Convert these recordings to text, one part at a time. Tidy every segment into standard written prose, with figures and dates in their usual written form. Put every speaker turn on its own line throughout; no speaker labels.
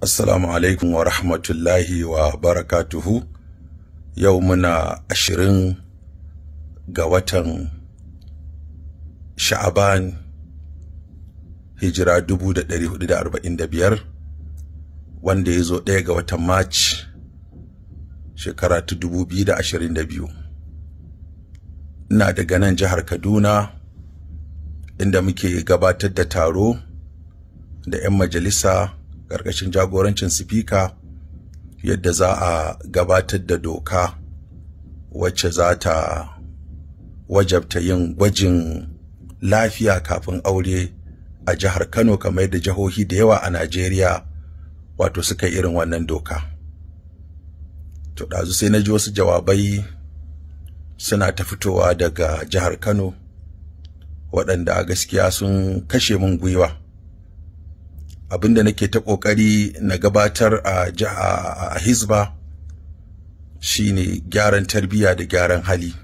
Assalamu alaikum wa rahmatullahi wa barakatuhu. Yau muna 20 ga watan Sha'aban, hijira 1445, wanda ya zo 1 ga watan March shekara ta 2022. Ina daga nan jihar Kaduna, inda muke gabatar da taro da 'yan majalisa ƙarƙashin jagorancin sifika, yadda za a gabatar da doka wacce za ta wajabta yin gwajin lafiya kafin aure a jihar Kano, kamar yadda jihohi da yawa a Najeriya wato suka yi irin wannan doka. To ɗazu sai na ji wasu jawabai suna ta fitowa daga jihar Kano, waɗanda a gaskiya sun kashe min gwiwa. Abinda nake ta ƙoƙari na gabatar a Hizba shine gyaran tarbiyya da gyaran hali.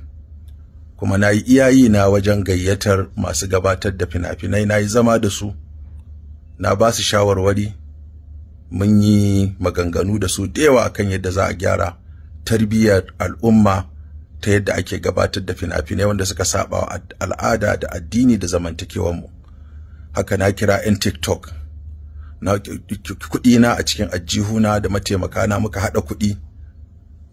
Kuma na yi iyayi na wajen gayyatar masu gabatar da fina-finai, na yi zama da su, na ba su shawarwari, mun yi maganganu da su da yawa akan yadda za a gyara tarbiyyar al'umma ta yadda ake gabatar da fina-finai wanda suka saba wa al'ada da addini da zamantakewanmu. Haka na kira 'yan TikTok, na kuɗi na a cikin ajihuna da mataimaka na, muka haɗa kuɗi,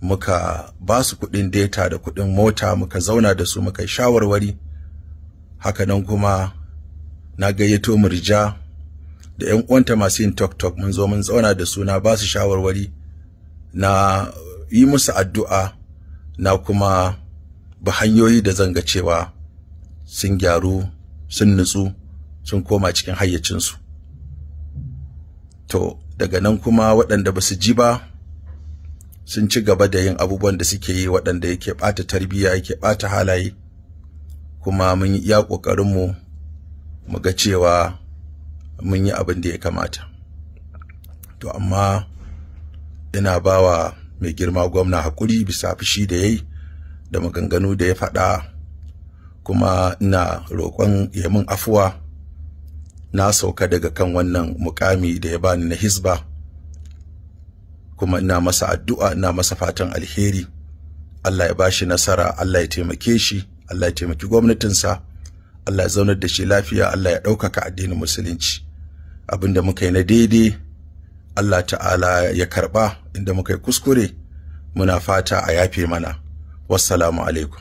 muka ba su kuɗin data da kuɗin mota, muka zauna da su, muka yi shawarwari. Haka nan kuma na gayyato Murja da 'yan uwanta masu yin TikTok, mun zo mun zauna da su, na ba su shawarwari, na yi musu addu'a, na kuma bi hanyoyi da zan ga cewa sun gyaru, sun nutsu, sun koma cikin hayyacinsu. To daga nan kuma waɗanda ba su ji ba sun ci gaba da yin abubuwan da suke yi, waɗanda yake ɓata tarbiyya, yake ɓata halaye. Kuma mun yi iya ƙoƙarinmu mu ga cewa mun yi abin da ya kamata. To amma ina bawa mai girma gwamna haƙuri bisa fushi da yayi da maganganu da ya faɗa, kuma ina roƙon ya min afuwa. Na sauka daga kan wannan mukami da ya bani na Hizba, kuma ina masa addu'a, ina masa fatan alheri. Allah ya bashi nasara, Allah ya taimake shi, Allah ya taimaki gwamnatinsa, Allah ya zaunar da shi lafiya, Allah ya ɗaukaka addinin musulunci. Abinda muka yi na daidai Allah ta'ala ya karɓa, inda muka yi kuskure muna fata a yafe mana. Wassalamu alaikum.